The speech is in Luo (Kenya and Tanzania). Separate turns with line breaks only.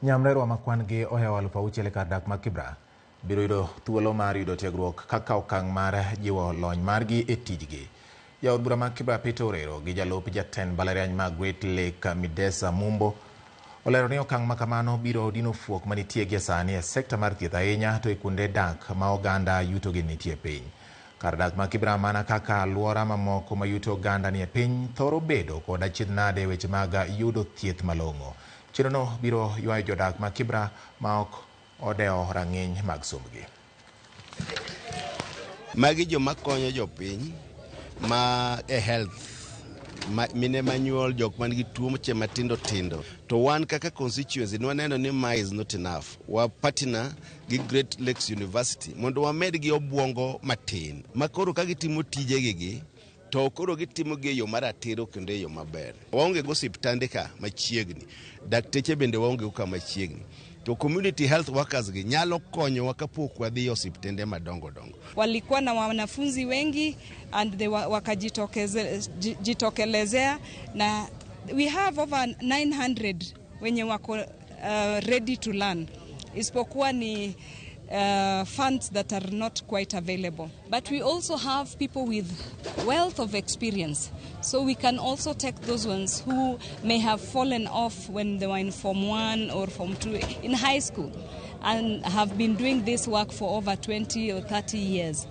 Nyamrerwa ma kwan gi ohewo 6,000 e kar dak ma Kibra biro yudo thuolo mar yudo tiegruok kaka okang' mar jiwo lony margi e tijgi. Jaod bura ma Kibra Peter Orero gi jalup jatend mbalariany ma Great Lake Midesa Mumbo olero ni okang' ma kamano biro dino fuok manitie gie sani e sekta mar thieth ahinya to e kuonde dak ma oganda yutogi nitie piny. Kar dak ma Kibra mana kaka alwora mamoko ma yuto oganda nie piny thoro bedo kod achiedh nade e weche mag yudo thieth malong'o. Chenrono biro ywayo jodak ma Kibra ma ok odewo rang'iny mag sombgi.
Magi joma konyo jopiny ma e health ma, mine manyuol, jok man gi tuoche matindo tindo. To wan kaka constituency nwaneno ni ma is not enough. Wa partner gi Great Lakes University mondo wamed gi obuongo matin ma koro ka gitimo tijegi gi to koro gitimo gi e yo maratiro kendo e yo maber. Waonge go osiptande ka machiegni, dakteche bende waonge go ka machiegni. To community health workers gi nyalo konyowa kapok wadhi e osiptende madongo dongo.
Walikuwa na wanafunzi wengi and they wakajitokelezea na we have over 900 wenye wako ready to learn, isipokuwa ni funds that are not quite available. But we also have people with wealth of experience. So we can also take those ones who may have fallen off when they were in Form 1 or Form 2 in high school and have been doing this work for over 20 or 30 years.